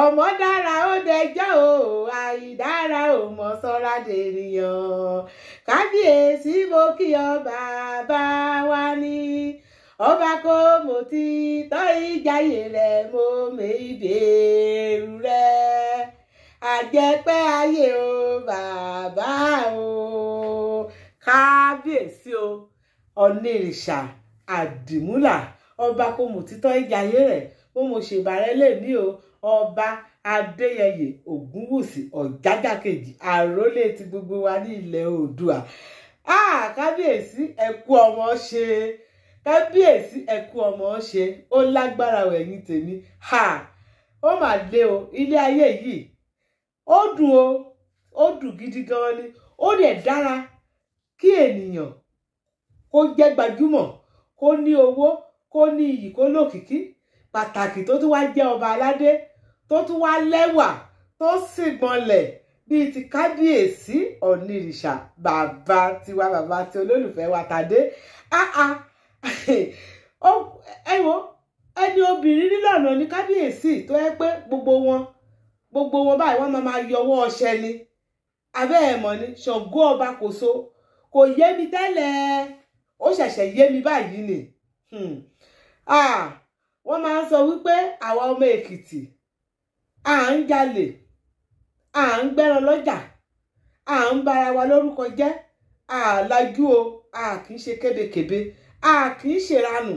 Ọmọ dára ó dẹjọ́ o, àìdára ò mọ̀ sọ́ra dènìyàn. Kábíyèsí, mo kí ọ, bàbá wa ní ọba kò mo ti tọ́ ìjàyè rẹ̀, mo mẹ ìbéèrú rẹ̀ àjẹpẹ́ ayé o, bàbá o. Kábíyèsí o, Ọ̀nìrìṣà Àdìmúlà, ọba kò mọ̀ títọ́ ìjàyè rẹ̀, mo mọ̀ ṣèbàrẹ́ lè ní o. Ọba Adéyẹyè Ògúnwùsì Ọ̀jájá kejì, àrólé ti gbogbo wa ní ilẹ̀ Oòduà. Ah, kábíyèsí, ẹ kú ọmọ ṣe. Kábíyèsí, ẹ kú ọmọ ṣe. Ó lágbára o, ẹ̀yin tèmi. Ha, ó mà lé o. Ilé ayé yìí, ó dùn o, ó dùn gidi gan ni. Ó dẹ̀ dára kí ènìyàn kó jẹ́ gbajúmọ̀, kó ní owó, kó ní iyì, kó lókìkí, pàtàkì tó tún wá jẹ́ ọba aládé, tó tún wá lẹ́wà, tó sì gbọ̀nlẹ̀ bíi ti kábíyèsí Ọ̀nìrìṣà, bàbá tiwa, bàbá tí olólùfẹ́ wa tàdé. Ah, ẹ wo, ẹni obìnrin nílànà ní kábíyèsí, tó yẹ pé gbogbo wọn báyìí, wọ́n máa yọwọ́ ọṣẹ ni. Abẹ́ ẹ̀ mọ̀ ni Ṣàngó ọba kò so. Kò yé mi tẹ́lẹ̀, ó ṣẹ̀ṣẹ̀ yé mi báyìí ni. Wọ́n máa ń sọ wípé àwa ọmọ Èkìtì, à ń jalè, à ń gbẹ́ran lọ́jà, à ń bára wa lórúkọ jẹ́, à lajú o, à kì í ṣe kébékébé, à kì í ṣèranù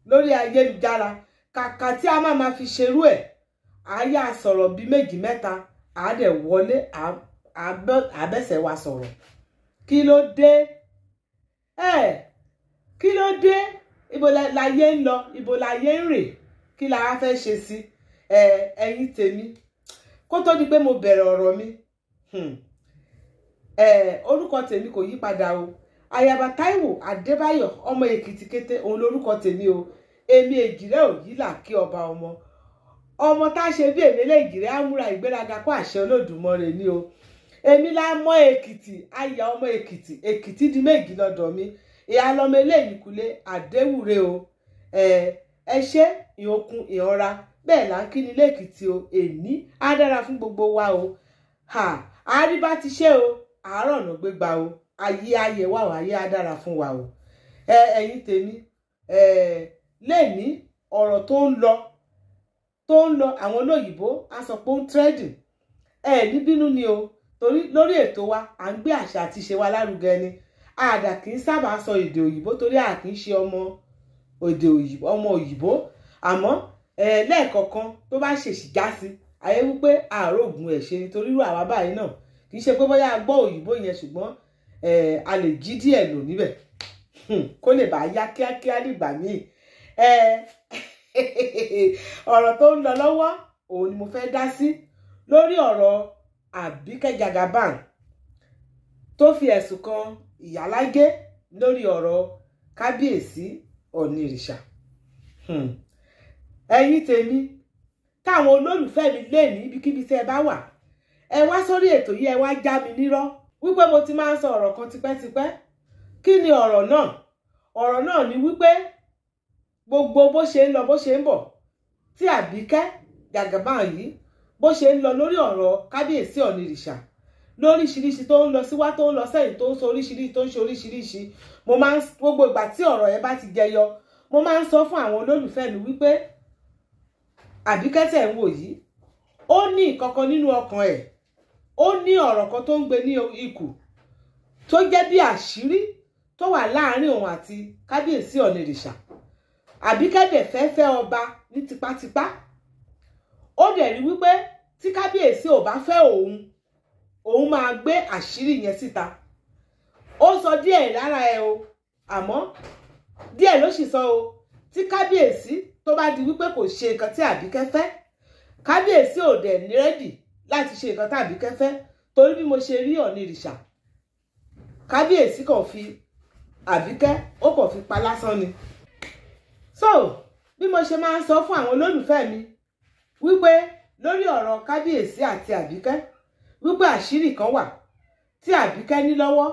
lórí ayélujára. Kàkà tí a máa ma fi ṣerú ẹ̀, à yá sọ̀rọ̀ bíi méjì mẹ́ta, à dẹ̀ wọlé, à bẹ́sẹ̀ wa sọ̀rọ̀. Kí ló dé ẹ? Kí ló dé? Ibo láyé ń lọ? Ibo láyé ń rè? Kí la wá fẹ́ ṣe sí ẹ, ẹ̀yin tèmi? Kó tó di pé mo bẹ̀rẹ̀ ọ̀rọ̀ mi, ẹ orúkọ tèmi kò yí padà o. Ayaba Táíwò Adébáyọ̀, ọmọ Èkìtì kété, òun lórúkọ tèmi o. Èmi èjìrẹ́ òyìnlá kí ọba ọmọ ọmọ tá a ṣe bí èmi lẹ́jìrẹ́ á múra ìgbéraga kó àṣẹ Olódùmarè ní o. Èmi la mọ Èkìtì, àyà ọmọ Èkìtì. Èkìtì di méjì lọ́dọ̀ mi. Ìyá lọmọ eléyìí kulé àdéwúre o. Ẹ ẹ ṣe ìhòkun ìhọra bẹ́ẹ̀ là ń kí ni lẹ́kìtì o. Èní á dára fún gbogbo wa o. Àríbá ti ṣe o, àárọ̀ ọ̀nà gbégbá o. Ayé ayé wa o, ayé á dára fún wa o. Ẹ ẹ̀yin tèmi, ẹ lẹ́ni ọ̀rọ̀ tó ń lọ, tó ń lọ, àwọn olóyìnbó á sọ pé ó ń trending. Ẹ ní bínú ni o, torí lórí ètò wa, à ń gbé àṣà àti ìṣe wa lárugẹ ni. Àdà kì í sábà sọ èdè òyìnbó torí a kì í ṣe ọmọ èdè òyìnbó, ọmọ òyìnbó. Àmọ́ ẹ lẹ́ẹ̀kọ̀kan tó bá ṣèṣì já sí ayé wípé àárò ògùn ẹ̀ ṣe, nítorí irú àwa báyìí náà, kì í ṣe pé bóyá a gbọ́ òyìnbó yẹn, ṣùgbọ́n a lè jí díẹ̀ lò níbẹ̀ kó lè bá yá kíákíá nígbà míì. Ọ̀rọ̀ tó ń lọ lọ́wọ́, òun ni mo fẹ́ dá sí, lórí ọ̀rọ̀ Àbíkẹ́ Jagaban tó fi ẹ̀sùn kan Ìyálájé lórí ọ̀rọ̀ kábíyèsí Ọ̀nìrìṣà. Ẹ̀yin tèmi, táwọn olólùfẹ́ mi lè ní ibikíbi tẹ́ ẹ bá wà, ẹ wá sórí ètò yìí, ẹ wá já mi nírọ́ wípé mo ti máa ń sọ ọ̀rọ̀ kan tipẹ́tipẹ́. Kí ni ọ̀rọ̀ náà? Ọ̀rọ̀ náà ni wípé gbogbo bó ṣe ń lọ, bó ṣe ń bọ̀, tí Àbíkẹ́ Jagaban yìí, bó ṣe ń lọ lórí ọ̀rọ̀ kábíyèsí Ọ̀nìrìṣà, lóríṣiríṣi tó ń lọ síwá, tó ń lọ sẹ́yìn, tó ń sọ oríṣiríṣi, tó ń ṣe oríṣiríṣi, mo máa ń, gbogbo ìgbà tí ọ̀rọ̀ yẹn bá ti jẹyọ, mo máa ń sọ fún àwọn olólùfẹ́ mi wípé Àbíkẹ́ tẹ̀ ń wò yìí, ó ní ìkankan nínú ọkàn ẹ̀, ó ní ọ̀rọ̀ kan tó ń gbé ní ikù, tó jẹ́ bí àṣírí tó wà láàárín òun àti kábíyèsí Ọ̀nìrìṣà. Àbíkẹ́ dẹ̀ fẹ́ fẹ́ ọba ní tipátipá. Ó dẹ̀ rí wípé tí kábíyèsí ò bá fẹ́ òun, òun máa gbé àṣírí yẹn síta. Ó sọ díẹ̀ lára ẹ o, àmọ́ díẹ̀ ló sì sọ o. Tí kábíyèsí tó bá di wípé kò ṣe nǹkan tí Àbíkẹ́ fẹ́, kábíyèsí ò dẹ̀ ní ready láti ṣe nǹkan tí Àbíkẹ́ fẹ́, torí bí mo ṣe rí Ọ̀nìrìṣà, kábíyèsí kàn fi Àbíkẹ́, ó kàn fi pa lásán ni. So bí mo ṣe máa ń sọ fún àwọn olólùfẹ́ mi wípé lórí ọ̀rọ̀ kábíyèsí àti Àbíkẹ́, wípé àṣírí kan wà tí Àbíkẹ́ ní lọ́wọ́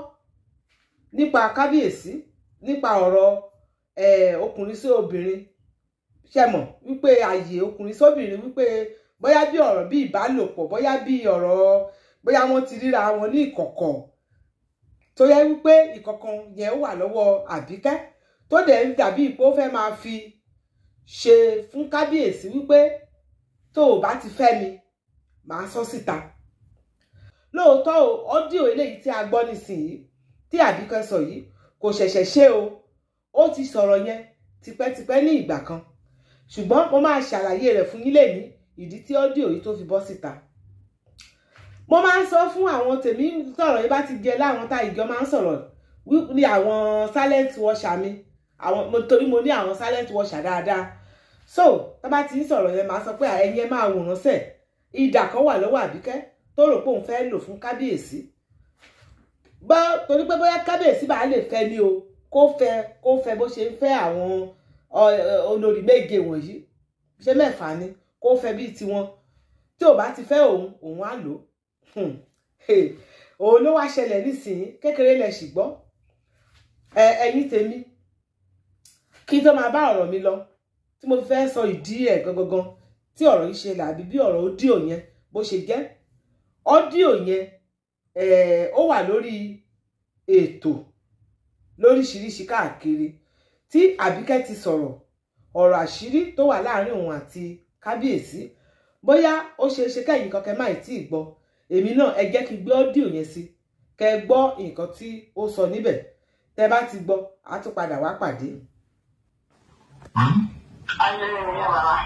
nípa kábíyèsí, nípa ọ̀rọ̀ ọkùnrin sí obìnrin. Ṣe mọ̀ wípé ààyè ọkùnrin sóbìnrin, wípé bóyá bí ọ̀rọ̀ bí ìbálòpọ̀, bóyá bí ọ̀rọ̀ bóyá wọ́n ti ríra wọn ní ìkọ̀kọ̀, tó yẹ wípé ìkọ̀kọ̀ yẹn wà lọ́wọ́ Àbíkẹ́, tó dẹ̀ ń dàbí pé ó fẹ́ máa fi ṣe fún kábíyèsí wípé tó o bá ti fẹ́ mi, màá sọ síta. Lóòótọ́ o, ọ́díò eléyìí tí a gbọ́ nísìnyí tí Àbíkẹ́ sọ yìí kò ṣẹ̀ṣẹ̀ ṣe o, ó ti sọ̀rọ̀ yẹn tipẹ́tipẹ́ ní ìgbà kan, ṣùgbọ́n mo máa ṣàlàyé rẹ̀ fún yín lẹ́ni ìdí tí ọ́díò yìí tó fi bọ́ síta. Mo máa ń sọ fún àwọn tèmi tọ̀rọ̀ yìí bá ti jẹ láwọn tá ìjọ máa ń sọ̀rọ̀ ní àwọn silent watcher mi, àwọn torí mo ní àwọn silent watcher dáadáa. So tá bá ti ń sọ̀rọ̀ yẹn, máa sọ pé ẹ̀yin ẹ máa wòrán sẹ̀, idà kan wà lọ́wọ́ Àbíkẹ́ tó rò pé òun fẹ́ lò fún kábíyèsí, bá torí pé bóyá kábíyèsí bá lè fẹ́ ni o, kó fẹ́ bó ṣe ń fẹ́ àwọn olórí méje wọ̀nyí, ṣé mẹ́fà ni, kó fẹ́ bíi tiwọn. Tí ò bá ti fẹ́ òun, òun á lò ó. Òun ló wá ṣẹlẹ̀ nísìnyí, kékeré lẹ sì gbọ́. Ẹ̀yin tèmi, kí n tó máa bá ọ̀rọ̀ mi lọ tí mo fẹ́ sọ ìdí ẹ̀ gangan tí ọ̀rọ̀ yìí ṣe làbí bí ọ̀rọ̀ ọ́díò yẹn bó ṣe jẹ́. Ọ́díò yẹn ó wà lórí ètò lóríṣiríṣi káàkiri tí Àbíkẹ́ ti sọ̀rọ̀ ọ̀rọ̀ àṣírí tó wà láàrin òun àti kábíyèsí. Bóyá ó ṣe é ṣe kẹ́yìn kankan máì tí ì gbọ́, èmi náà ẹ jẹ́ kí n gbé ọ́díò yẹn sí kẹ́ ẹ gbọ́ nǹkan tí ó sọ níbẹ̀. Tẹ́ bá ti gbọ́, á tún padà wá pàdé. Ayẹyẹ bàbá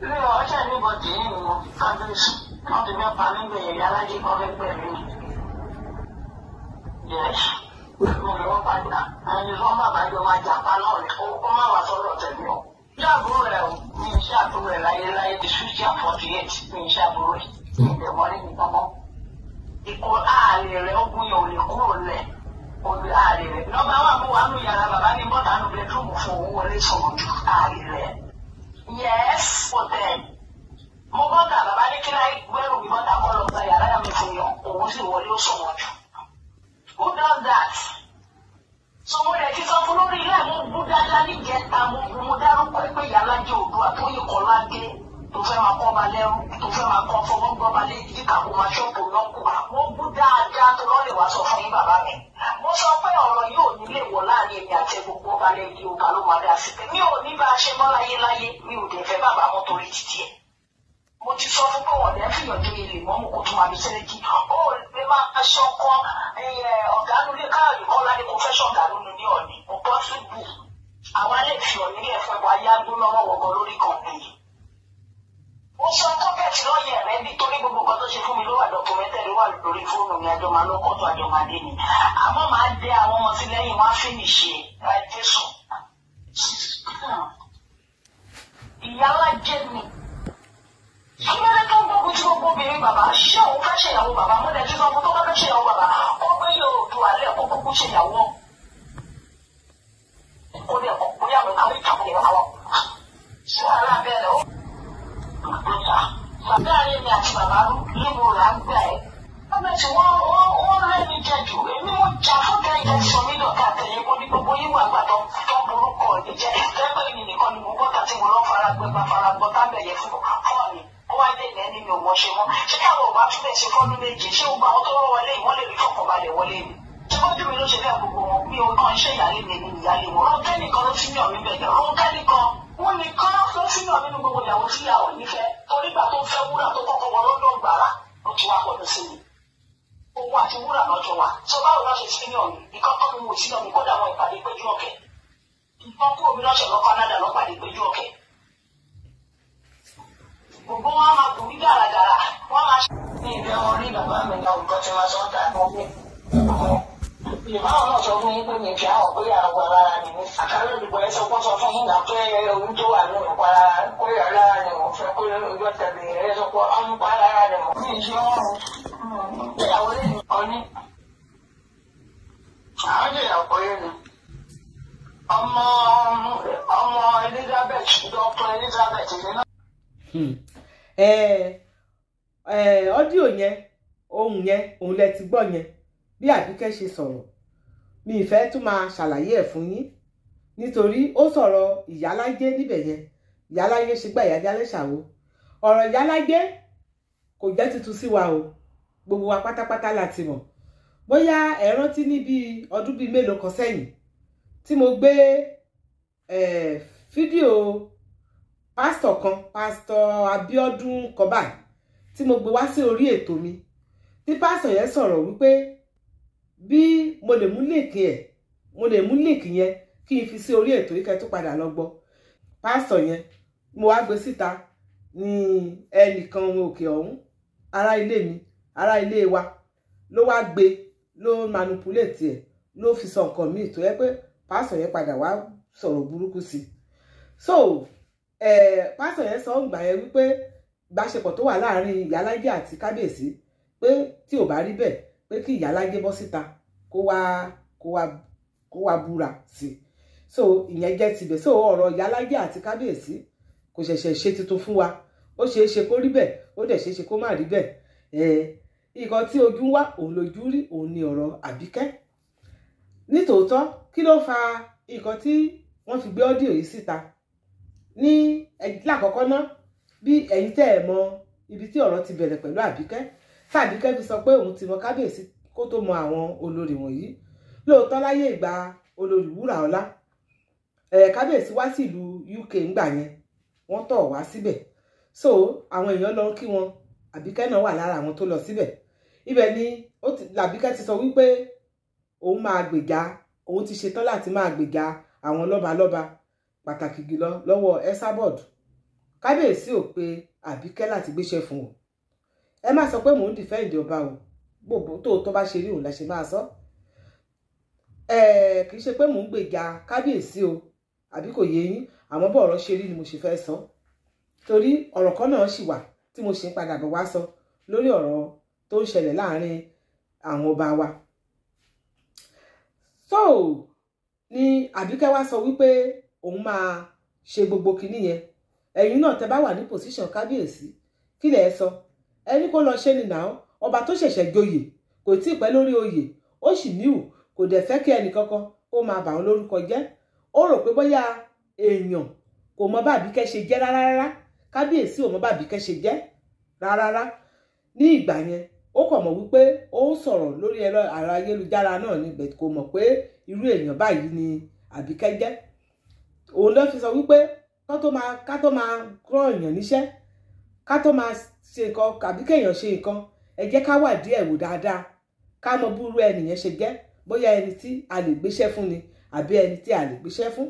ilé ọjà níbọdì yìí ni kábíyèsí wọn ti fẹ́ pa níbẹ̀ yẹn alájẹ kan fẹ́ pẹ̀lú yẹs mo lè wọ́n padà ẹni fún bàbá jọ máa jà pa náà ni ó má wà sọ̀rọ̀ tẹ̀lé o. Ṣé àbúrò rẹ o? Mi ì ṣe àbúrò rẹ láyéláyé, ti 50 and 48, mi ì ṣe àbúrò rẹ, mi ì lè wọlé ní pamọ́. Ikọ̀ ààrẹ rẹ ogun yẹn ò lè kúrò lẹ̀ olè ààrẹ rẹ. Nọ́mbà wà mú wa nù yàrá bàbá ní bọ́tà nù bẹ́túrúmù fún òun wọlé sọ̀rọ̀ ju ààrẹ rẹ. Yes, hotel. Mo bọ́tà bàbá ní kí láì gbẹ́rù mi bọ́tà kọ́ lọ gba yàrá mi fún yàn, òun sì wọlé ó sọ̀rọ̀ jù. Who does that? So mo rẹ̀ ti sọ fún lórí ilé mo bú dáadáa níjẹta, mo bu mo dárúkọ pé yàrá jẹ́ Oòduà tó yẹ kọ́ ládé tó fẹ́ máa kọ́ ọba lẹ́rú, tó fẹ́ máa kọ́ fọwọ́ gbọ́ ọba léjì kàkó máa ṣọ́ọ̀bù lọ́kù. Mo bú dáadáa tó lọ́ọ́ lè wá sọ fún yín bàbá mi. Mo sọ pé ọ̀rọ̀ yóò ní lè wọ̀ láàrin èmi àti gbogbo ọba lẹ́yìn Yorùbá ló máa dá sí pé mi ò ní bá a ṣe mọ́ láyé láyé, mi ò dẹ̀ fẹ́ bàbá mọ́ torí títí ẹ̀. Mo ti sọ fún pé wọ́n lẹ́ fìyàn jó ilé mọ́mú kó tún máa fi sẹ́lẹ̀kì. Ó lè máa ṣọkọ ọ̀gá lórí káàdì kọ́lá ni kò fẹ́ ṣọ̀gá lónìí ní ọ̀nì. Kò pọ́sibù. Àwa lè fi ọ̀nì ní ẹ̀fọ́ ìwà yágbó lọ́wọ́ wọ̀gọ́ lórí kan nìyí. Ó sọ tọ́kẹ̀tì lọ́yẹ̀ rẹ nítorí gbogbo nǹkan tó ṣe fún mi ló wà dọ́kúmẹ́ntẹ̀ ló wà lórí fóònù mi, àjọ máa lọ́kọ̀tọ̀ àjọ máa dé ni. Àmọ́ máa dé àwọn ọmọ sí lẹ́yìn wọ́n á fìníṣe ẹ̀ Jésù. Ìyálà jẹ́ mi. Kí ló dé tó ń gbógun tí gbogbo obìnrin bàbá? Ṣé òun fẹ́ ṣèyàwó bàbá? Mo dẹ̀ ti sọ fún tó bá fẹ́ ṣèyàwó bàbá, ó gbé yóò du alẹ́ kó kúkú ṣèyàwó. Kó dẹ̀ kó bóyá mi káwé ìtàkùn ìwà wọn. Ṣé wàhálà bẹ́ẹ̀ lọ? Láàárín mi àti bàbá níbo là ń gbà ẹ́. Gọ́ọ̀mẹ̀ntì wọ́n rẹ́ mi jẹ jù. Èmi mo jà fún kẹ́hìndé sọ mí lọ́ka tẹ̀lé mo ní gbogbo yín wà gbà tó ń borúkọ mi jẹ́. Tẹ́gbẹ́ mi nìkan ni mo gbọ́ta tí mo lọ́ fara gbẹgbà fara gbọ́ tábẹ̀yẹ fún fọ́ọ̀nì. Ó wá dé ilẹ̀ ní mi ò mọ̀ ṣe mọ́. Ṣé káwọn ò bá tún lè ṣe fọ́dún méje? Ṣé gbogbo àwọn tó rọ́ wọlé ìwọ́n lè rí fọkànbalẹ̀ wọlé mi? Ṣé bójú mi ló ṣe fẹ́ gbogbo wọn? Mi ò kàn ṣe ìyálé mi ní ìyálé wọn. Rónkẹ́ nìkan ló sínú mi bẹ̀rẹ̀. Rónkẹ́ nìkan. Wọ́n nìkan ló sínú mi nínú gbogbo ìyàwó tí ìyàwó nífẹ̀ẹ́. Torí ìgbà tó fẹ́ wúrà tó kọ́kọ́ wọ lọ́dọ̀ gbàrà ló ti wá pọ̀jù sí mi. Owó àti wúrà lọ́jọ́ wa. Sọ báwo lọ́ ṣe sínú mi? Ìkan tó mi wò sínú mi kódà wọn ìpàdé péjú ọ̀kẹ́. Ìkan kúrò mi lọ́sẹ̀ lọ Canada lọ́pàdé péjú ọ̀kẹ́. Gbogbo wọn máa gùn mí gàràgàrà. Wọ́n máa ṣe. Ní ìbẹ́ wọn rí bàbá mi náà nǹkan tí wọ́n sọ ń dà mọ́ mi. Ìbáwọn náà sọ fún yín pé mi fi àwọn pé àwọn alára ni mi. Àkàrà olùkọ́ ẹ sọ pé sọ fún yín náà pé ohun tó wà nínú ìpalára pé alára ni mo fẹ́ pé ojú ọ̀tẹ̀lẹ̀ ẹ sọ pé ọ̀hún palára ni mo. Mi ì ṣe wọ́n o. Ìyàwó lè ní ọní. Àwọn ìyàwó yẹn ni. Ọmọ ọmọ Elizabeth Dr. Elizabeth ní náà. Ọ́díò yẹn, ohun yẹn, òun lẹ ti gbọ́ yẹn bí Àbíkẹ́ ṣe sọ̀rọ̀. Mi ìfẹ́ tún máa ṣàlàyé ẹ̀ fún yín nítorí ó sọ̀rọ̀ ìyálájé níbẹ̀ yẹn. Ìyálájé ṣe gbá, Ìyálájé ṣàwo. Ọ̀rọ̀ Ìyálájé kò jẹ́ tuntun sí wa o, gbogbo wa pátápátá la ti mọ̀. Bóyá ẹ rántí ní bíi ọdún bíi mélòó kan sẹ́yìn tí mo gbé fídíò pásítọ̀ kan, pásítọ̀ Abíọ́dún Kọ́bà, tí mo gbé wá sí orí ètò mi, tí pásítọ̀ yẹn sọ̀rọ̀ wípé bí mo lè mú líǹkì ẹ̀, mo lè mú líǹkì yẹn kí n fi sí orí ètò yìí kẹ́ tó padà lọ gbọ́. Pásítọ̀ yẹn mo wá gbé síta ní ẹnìkan òkè ọ̀hún, ará ilé mi, ará ilé wa ló wá gbé, ló manipulate ẹ̀, ló fi sọ nǹkan míì tó yẹ pé pásítọ̀ yẹn padà wá sọ̀rọ̀ burúkú sí. So pásítọ̀ yẹn sọ ń gbà yẹn wípé ìbáṣepọ̀ tó wà láàrin Ìyálájé àti kábíyèsí, pé tí ò bá rí bẹ́ẹ̀, pé kí Ìyálájé bọ́ síta kó wá búra sí. So ìyẹn jẹ́ tibẹ̀. So ọ̀rọ̀ Ìyálájé àti kábíyèsí kò ṣẹ̀ṣẹ̀ ṣe tuntun fún wa. Ó ṣeé ṣe kó rí bẹ́ẹ̀, ó dẹ̀ ṣeé ṣe kó má rí bẹ́ẹ̀. Nǹkan tí ojú ń wá òun lójú rí, òun ni ọ̀rọ̀ Àbíkẹ́. Nítòótọ́, kí ló fa nǹkan tí wọ́n fi gbé audio yìí síta ní lákọ̀ọ́kọ́ ná? Bí ẹ̀yin tẹ́ ẹ̀ mọ ibi tí ọ̀rọ̀ ti bẹ̀rẹ̀ pẹ̀lú Àbíkẹ́, tí Àbíkẹ́ fi sọ pé òun ti mọ kábíyèsí kó tó mọ àwọn olórí wọ̀nyí. Lóòótọ́, láyé ìgbà olórí Wúràọlá, kábíyèsí wá sí ìlú UK ńgbà yẹn, wọ́n tọ̀ wá síbẹ̀. So àwọn èèyàn lọ kí wọn, Àbíkẹ́ náà wà lára àwọn tó lọ síbẹ̀. Ibẹ̀ ni làbíkẹ́ ti sọ wípé òun máa gbèjà, òun ti ṣetán láti máa gbèjà àwọn lọ́balọ́ba, pàtàkì jùlọ lọ́wọ́ Esabod. Kábíyèsí ò pe Àbíkẹ́ láti gbéṣẹ́ fún o. Ẹ má sọ pé mò ń defend ọba o, gbogbo tóòtọ́ bá ṣe rí òun la ṣe máa sọ. Kì í ṣe pé mò ń gbèjà kábíyèsí o, àbí kò yé yín? Àmọ́ bọ́ ọ̀rọ̀ ṣe rí ni mo ṣe fẹ́ sọ, torí ọ̀rọ̀ kan náà ṣì wà tí mo ṣe ń padà bọ̀ wá sọ lórí ọ̀rọ̀ tó ń ṣẹlẹ̀ láàrin àwọn ọba wa. So ni Àbíkẹ́ wá sọ wípé òun máa ṣe gbogbo kinní yẹn. Ẹ̀yin náà tẹ́ bá wà ní position kábíyèsí, kí lẹ̀ sọ? Ẹni kó lọ ṣe ni nà. Ọba tó ṣẹ̀ṣẹ̀ joyè, kò tí ì pẹ́ lórí oyè, ó sì níwù, kò dẹ̀ fẹ́ kí ẹnì kankan kó máa bà wọ́n lórúkọ jẹ́. Ó rò pé bóyá èèyàn kò mọ bá Àbíkẹ́ ṣe jẹ́ rárá rárá. Kábíyèsí ò mọ bá Àbíkẹ́ ṣe jẹ́ rárá rárá ní ìgbà yẹn. Ó kàn mọ̀ wípé ó ń sọ̀rọ̀ lórí ẹ̀rọ ayélujára náà ni, kò mọ̀ pé irú èèyàn báyìí ni Àbíkẹ́ jẹ́. Òun ló fi sọ wípé ká tó máa rán èèyàn níṣẹ́, ká tó máa ṣe nǹkan àbí kéèyàn ṣe nǹkan, ẹ jẹ́ ká wà díẹ̀ wò dáadáa, ká mọ búrú ẹnìyẹn ṣe jẹ́, bóyá ẹni tí a lè gbéṣẹ́ fún ni àbí ẹni tí a lè gbéṣẹ́ fún.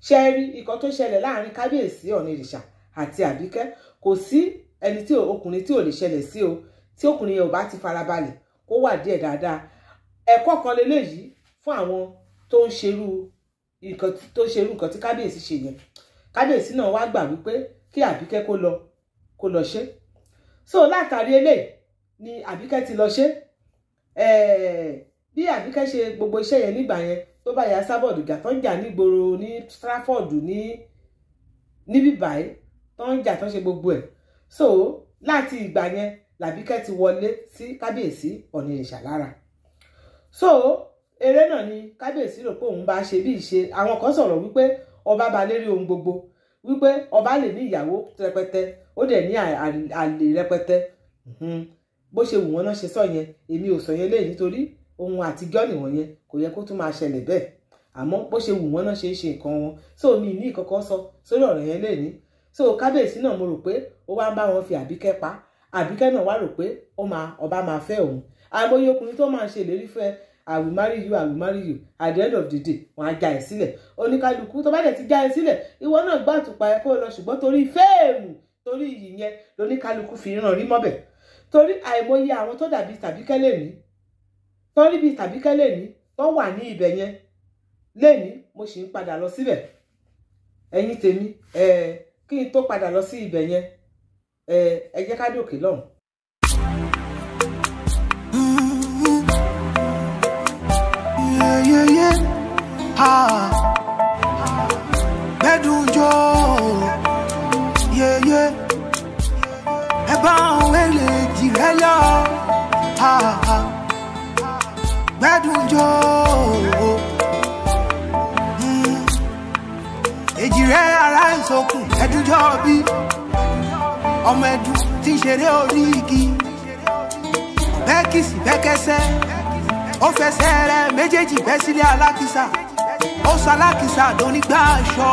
Ṣe rí nǹkan tó ṣẹlẹ̀ láàrin kábíyèsí Ọ̀nìrìṣà àti Àbíkẹ́, kò sí ẹni tí ọkùnrin tí ò lè ṣẹlẹ̀ sí o, tí ọkùnrin yẹn ò bá ti farabalẹ̀ kó wà díẹ̀ dáadáa. Ẹ̀kọ́ kan leléyìí fún àwọn tó ń ṣerú nǹkan tí kábíyèsí ṣe yẹn. Kábíyèsí náà wá gbà wípé kí Àbíkẹ́ kó lọ ṣe. So látàrí eléyìí ni Àbíkẹ́ ti lọ ṣe. Bí Àbíkẹ́ ṣe gbogbo iṣẹ́ yẹn nígbà yẹn, tó bá ya Esabod jà, tó ń jà nígboro ní Stratford, ní níbí báyìí, tó ń jà, tó ń ṣe gbogbo ẹ̀. So láti ìgbà yẹn làbíkẹ́ ti wọlé sí kábíyèsí Ọ̀nìrìṣà lára. So eré náà ni kábíyèsí rò pé òun bá ṣe bí ìṣe. Àwọn kan sọ̀rọ̀ wípé ọba ba lérí ohun gbogbo, wípé ọba lè ní ìyàwó rẹpẹtẹ, ó dẹ̀ ní àlè rẹpẹtẹ. Bó ṣe wù wọ́n náà ṣe sọ yẹn. Èmi ò sọ yẹn léyìí nítorí ohun àtijọ́ nìwọ̀n yẹn, kò yẹ kó tún máa ṣẹlẹ̀ bẹ́ẹ̀. Àmọ́ bó ṣe wù wọ́n náà ṣe é ṣe nǹkan wọn. So mi ní ìkọ̀kọ̀ sọ sórí ọ̀rọ̀ yẹn léyìí. So kábíyèsí náà, mo rò pé ó wá ń bá wọn fi Àbíkẹ́ pa. Àbíkẹ́ náà wá rò pé ó máa ọba máa fẹ́ òun. Àìmọye ọkùnrin tó máa ń ṣe ìlérí fẹ́, "I will marry you, I will marry you." At the end of the day, wọ́n á já ẹ sílẹ̀. Oníkálukú tó bá dẹ̀ ti já ẹ sílẹ̀, ìwọ náà gbà àtùpà ẹ kó lọ. Ṣùgbọ́n torí fame, torí iyì yẹn lóníkálukú fi ràn rí mọ́bẹ̀, torí àìmọye àwọn tó dàbí Tàbíkẹ́ lẹ́ni, tó rí bíi Tàbíkẹ́ lẹ́ni, tó wà ní ibẹ̀ yẹn lẹ́ni. Mo sì ń padà lọ síbẹ̀. Ẹ̀yin tèmi, kí n tó padà lọ sí ibẹ̀ yẹn, ẹ jẹ́ ká dòkè lọ́hùn. Yeah. Ah. Gbẹ́dùn jó. Yeah. Ẹ bá àwọn èlèjì rẹ lọ. Ah, ah. Gbẹ́dùn jó. Èjì rẹ ara ń sọ. Sókun ẹdúnjọ́ bí ọmọ ẹdún tí ń ṣeré orí igi bẹ́ẹ̀kìsì bẹ́ẹ̀kẹsẹ́ ó fẹsẹ̀ rẹ̀ méjèèjì bẹ́ sílé alákìsà ó sọ alákìsà lónígbà aṣọ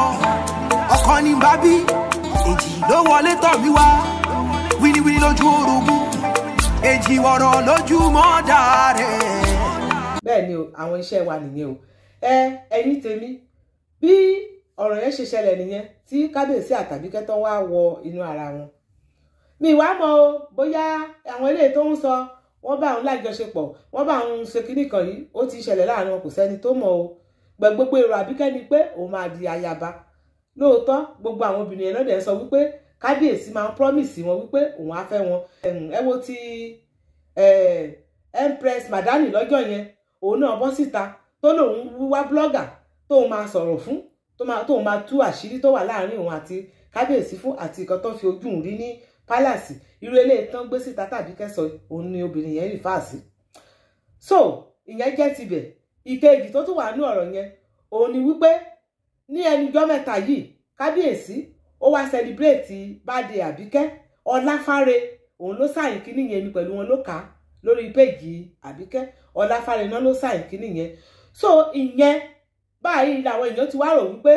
ọkọ ní bábí èjì ló wọlé tọ̀ mí wá wíníwíní lójú orogún èjì wọ̀rọ̀ lójú mọ́dà rẹ̀. Bẹ́ẹ̀ ni o, àwọn iṣẹ́ wa nìyẹn o. Ẹ ẹ̀yin tèmi, bí ọ̀rọ̀ yẹn ṣe ṣẹlẹ̀ nìyẹn tí kábíyèsí àtàbíkẹ́ tán wá wọ inú ara wọn. Mi wá mọ̀ o bóyá àwọn eléyìí tó ń sọ wọ́n bá òun lájọṣepọ̀, wọ́n bá òun ṣe kinní kan yìí, ó ti ṣẹlẹ̀ láàrin wọn, kò sẹ́ni tó mọ̀ o. Gbogbo èrò Àbíkẹ́ ni pé òun máa di ayaba. Lóòótọ́ gbogbo àwọn obìnrin yẹn lọ́dẹ̀ sọ wípé kábíyèsí máa ń promise wọn wípé òun á fẹ́ wọn. Ẹ wo ti Empress Madani lọ́jọ́ yẹn, òun náà bọ́ síta tó lòun wíwá blogger tóun máa sọ̀rọ̀ fún, tóun máa tú àṣírí tó wà láàrin òun àti kábíyèsí fún àti nǹkan tó fi ojú òun rí ní pálàsì. Irú eléyìí tán gbé síta tàbí kẹsàn òun ni obìnrin yẹn rí fáàsì. So ìyẹn jẹ́ tibẹ̀. Ìkejì tó tún wà ní ọ̀rọ̀ yẹn òun ni wípé ní ẹnujọ́ mẹ́ta yìí kábíyèsí ó wá sẹlibréètì báde Àbíkẹ́ Ọláfáre, òun ló sáyìn kíní yẹn ni pẹ̀lú wọn ló kà á lórí péjì Àbíkẹ́ Ọláfáre náà ló sáyìn kíní yẹn. So ìyẹn báyìí làwọn èèyàn ti wá rò wípé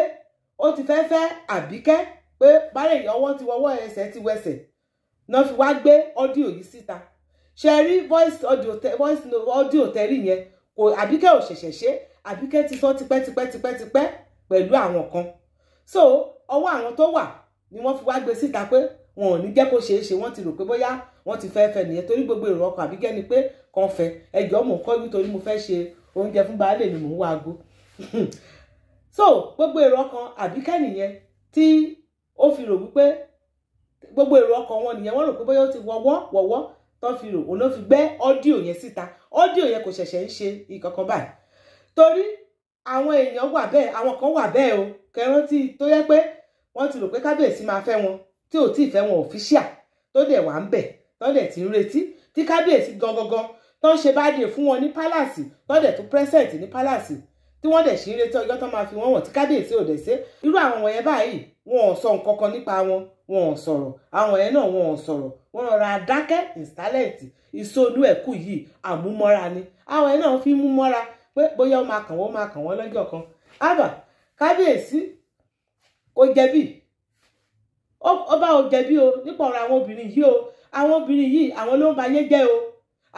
ó ti fẹ́ fẹ́ Àbíkẹ́, pé bárẹ̀ ọwọ́ ti wọwọ́ ẹsẹ̀ ti wẹsẹ̀ náà fi wá gbé ọ́díò yìí síta. Ṣe rí voice audio voice audio tẹ́rì yẹn, kò Àbíkẹ́ ò ṣẹ̀ṣẹ̀ ṣe, Àbíkẹ́ ti sọ tipẹ́tipẹ́tipẹ́tipẹ́ pẹ̀lú àwọn kan. So ọwọ́ àwọn tó wà ni wọ́n fi wá gbé síta pé wọn ò ní jẹ́ kó ṣeé ṣe, wọ́n ti rò pé bóyá wọ́n ti fẹ́ fẹ́ nìyẹn, torí gbogbo èrò ọkàn Àbíkẹ́ ni pé kàn fẹ́. Ẹjọ́ mò ń kọ́jú torí mo fẹ́ ṣe oúnjẹ fún baálé mi, mò ń wá aago. So gbogbo èrò ọkàn Àbíkẹ́ nìyẹn tí ó fi rò wípé gbogbo èrò ọkàn wọn nìyẹn, wọ́n rò pé bóyá ó ti wọ́wọ́ wọ́wọ́ tó fi rò, òun ló fi gbé ọ́díò yẹn síta. Ọ́díò yẹn kò ṣẹ̀ṣẹ̀ ń ṣe ìkankan báyìí, torí àwọn èèyàn wà bẹ́ẹ̀, àwọn kan wà bẹ́ẹ̀ o kẹrántí tó yẹ pé wọ́n ti rò pé kábíyèsí máa fẹ́ wọn tí ò tí ì fẹ́ wọn òfíṣíà tó dẹ̀ wà ń bẹ̀ tó dẹ̀ ti ń retí tí kábíyèsí gangan tó ń ṣe báde fún wọn ní pálàsì tó dẹ̀ tó pírẹ́sẹ̀ǹtì ní pálàsì tí wọ́n dẹ̀ sì ń retí ọjọ́ tó máa fi wọ́n wọ̀n tí kábíyèsí ò dẹ̀ ṣe. Irú àwọn wọ̀nyẹn báyìí wọn ò sọ nǹkan kan nípa wọn, wọn ò sọ̀rọ̀, àwọn yẹn náà wọn ò sọ̀rọ̀, wọn rọra dákẹ́ ìsálẹ̀tì ìsonú ẹ̀kú yìí àmúmọ́ra ni àwọn yẹn náà fi mú mọ́ra pé bóyá ó máa kàn wọ́n, máa kàn wọ́n lọ́jọ́ kan. Àbà kábíyèsí kò jẹ̀bi, ó bá ò jẹ̀bi o nípa ọ̀rọ̀ àwọn obìnrin yìí o. Àwọn obìnrin yìí àwọn ló ń bayé jẹ́ o,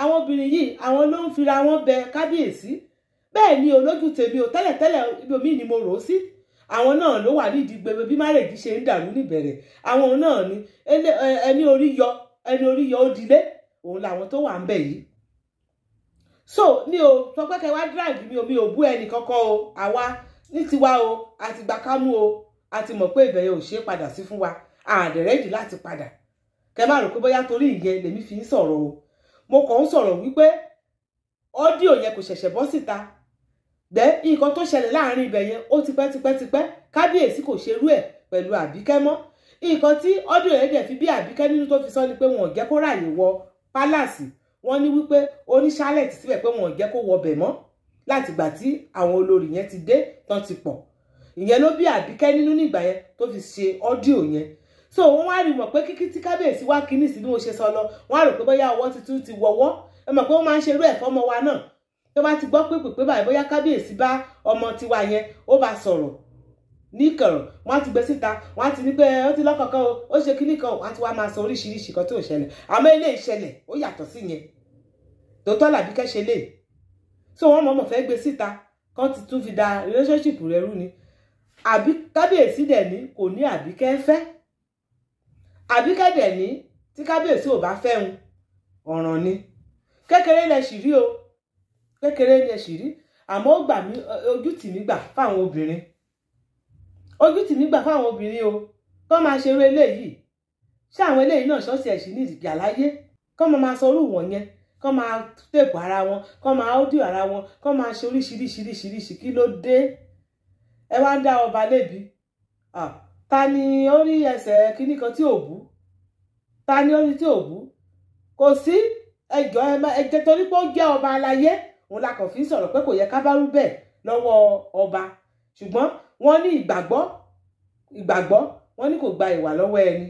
àwọn obìnrin yìí àwọn ló ń fira wọn bẹ kábíyèsí. Bẹ́ẹ̀ ni o lójú tèmi o, tẹ́lẹ̀tẹ́lẹ̀ ibi omi ni mo rò ó sí, àwọn náà ló wà nídìí gbogbo bí márèjì ṣe ń dàrú níbẹ̀rẹ̀, àwọn náà ni ẹni orí yọ, ẹni orí yọ ó dilé, òun làwọn tó wà ń bẹ̀ yìí. So mi ò sọ pé kẹ́ wá drag mi o, mi ò bú ẹnì kankan o, àwa ní tiwa o, àti gbà kámú o, a ti mọ̀ pé ìbẹ̀yẹ ò ṣeé padà sí fún wa, àdẹ̀rẹ́dì láti padà. Kẹ́ má rò pé bóyá torí ìyẹn lèmi fi ń sọ̀rọ̀ o, mo kàn ń sọ̀rọ̀ wípé ọ́díò yẹn kò ṣẹ̀ṣẹ̀ bọ́ síta. Gbẹ́ nǹkan tó ṣẹlẹ̀ láàrin ibẹ̀ yẹn ó ti pẹ́ tipẹ́ tipẹ́, kábíyèsí kò ṣerú ẹ̀ pẹ̀lú Àbíkẹ́ mọ́. Nǹkan tí ọ́díò yẹn dẹ̀ fi bí Àbíkẹ́ nínú tó fi sọ ni pé wọn ò jẹ́ kó ráàyè wọ pálàsì, wọ́n ní wípé oníṣálẹ̀tì síbẹ̀ pé wọn ò jẹ́ kó wọ bẹ̀ mọ́ látìgbà tí àwọn olórí yẹn ti dé tán ti pọ̀. Ìyẹn ló bí Àbíkẹ́ nínú nígbà yẹn tó fi ṣe ọ́díò yẹn. So wọ́n wá rí mọ̀ pé kíkí tí kábíyèsí wá kíní sí bí mo ṣe sọ lọ, wọ́n á rò pé bóyá ọwọ́ tuntun ti wọ́wọ́. Ẹ mọ̀ pé wọ́n máa ń ṣerú ẹ̀ fọ́mọ wa náà, tó bá ti gbọ́ pé pé báyìí bóyá kábíyèsí bá ọmọ tiwa yẹn ó bá sọ̀rọ̀ níkọ̀rọ̀, wọ́n á ti gbé síta, wọ́n á ti ní pé ó ti lọ́kọ̀ọ̀kan o, ó ṣe kíní kan, wọ́n á ti wá máa sọ oríṣiríṣi kan tó ṣẹlẹ̀. Àmọ́ ilé ìṣẹ̀lẹ̀ ó yàtọ̀ sí yẹn, tòótọ́ làbíkẹ́ ṣe lè. So wọ́n mọ̀ọ́mọ̀ fẹ́ gbé síta kán ti tún fi da relationship rẹ̀ rú ni. Àbí kábíyèsí dẹ̀ ní kò ní Àbíkẹ́ fẹ́, Àbíkẹ́ dẹ̀ ní tí kábíyèsí ò bá fẹ́ hun ọ̀ràn ni. Kékeré lẹ sì rí o, kékeré lẹ sì rí, àmọ́ ó gbà mí, ojú tì mí gbà fáwọn obìnrin, ojú tì mí gbà fáwọn obìnrin o, kọ́ máa ṣerú eléyìí. Ṣé àwọn eléyìí náà ṣọ́ọ̀ṣì ẹ̀ṣin ní ìdìgbà láyé, kọ́ máa sọ orú wọn yẹn, kọ́ máa tèpù ara wọn, kọ́ máa ọ́díò ara wọn, kọ́ máa ṣe oríṣiríṣiríṣiríṣi, kí ló dé? Ẹ wá ń dá ọba lébi. Ta ni ó rí ẹsẹ̀ kíní kan tí ò bú? Ta ni ó rí tí ò bú? Kò sí. Ẹjọ́ ẹjẹ́ torí pé ó jẹ́ ọba aláyé, òun la kàn fi ń sọ̀rọ̀ pé kò yẹ ká bá rú bẹ́ẹ̀ lọ́wọ́ ọba. Ṣùgbọ́n wọ́n ní ìgbàgbọ́, ìgbàgbọ́ Wọ́n ní kò gba ìwà lọ́wọ́ ẹni,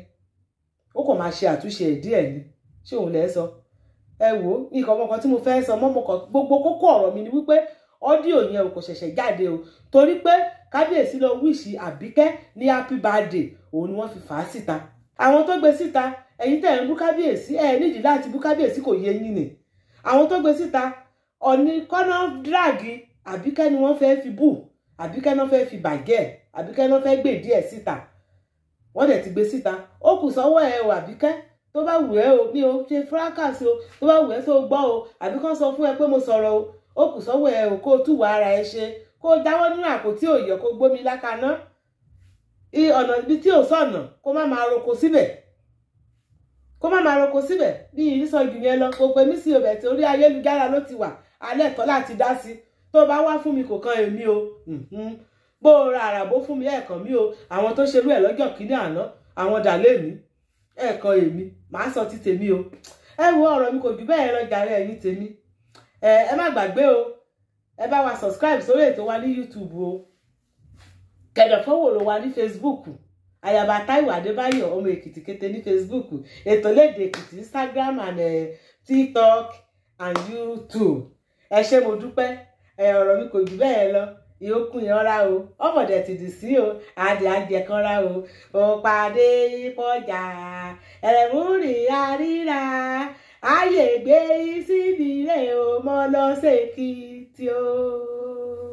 ó kàn máa ṣe àtúnṣe ẹ̀ díẹ̀ ni. Ṣé òun lẹ́ sọ? Ẹ wò ó, nǹkan ọmọkan tí mo fẹ́ sọ mọ́mọkàn, gbogbo kókó ọ̀rọ̀ mi ni wípé audio yẹn ò kò ṣẹ̀ṣẹ̀ jáde o, torí pé kábíyèsí lọ wíṣì Àbíkẹ́ ní happy birthday, òun ni wọ́n fi fà á síta. Àwọn tó gbé síta, ẹ̀yin tẹ̀ ń bú kábíyèsí, ẹ̀ nídìí láti bú kábíyèsí, kò yé yín ni. Àwọn tó gbé síta, ọ̀ní kọ́nà dírágì Àbíkẹ́ ni wọ́n fẹ́ fi bù, Àbíkẹ́ náà fẹ́ fi bàjẹ́, Àbíkẹ́ náà fẹ́ gbè díẹ̀ síta. Wọ́n dẹ̀ ti gbé síta, ó kù sọ́wọ́ ẹ o Àbíkẹ́. Tó bá wù ẹ́ o, mi ò ṣe fracas o, tó bá wù ẹ́ tó gbọ́ o, àbí kán sọ fún ẹ pé mo sọ̀rọ̀ o, ó kù sọ́wọ́ ẹ o, kó o túwọ̀ ara ẹ ṣe, kó o jáwọ́ nínú àpótí òyọ̀, kó o gbómi lákaná ọ̀nà ibi tí ò sọ̀nà, kó má máa roko síbẹ̀, kó má máa roko síbẹ̀. Bí ìrísọ jù yẹn lọ, kò pè mí sí ọbẹ̀ tí orí ayélujára ló ti wà, alẹ́ ẹ̀tọ́ láti dá sí. Tó bá wá fún mi kò kan èmi o, bó o ra àràbó fún mi ẹ̀ẹ̀kan mi o, àwọn tó ṣerú ẹ̀ lọ́jọ́ kìíní àná, àwọn dà lé mi ẹ̀ẹ̀kan èmi, màá sọ ti tèmi o. Ẹ wo ọ̀rọ̀ mi kò jù bẹ́ẹ̀ lọ jàre ẹ̀yin tèmi. Ẹ má gbàgbé o, ẹ bá wa subscribe sórí ètò wa ní YouTube o, kẹ̀dọ̀fọ́wò ló wa ní Facebook, Àyàbá Táíwò Adébáyọ̀ ọmọ Èkìtì kété ní Facebook, ètò lédè Èkìtì Instagram and TikTok and YouTube. Ẹ ṣé mo dúpẹ́. Ọ̀rọ̀ mi kò jù bẹ́ẹ̀ lọ. Ìyókù yẹn ra o, ọmọdé ti dì sí o, adìẹ ajẹkan ra o, ò pàdé ìfọjà ẹ̀rẹ̀múrì àríra, ayé gbé síbi ilé o, mọ́ lọ sí Èkìtì o.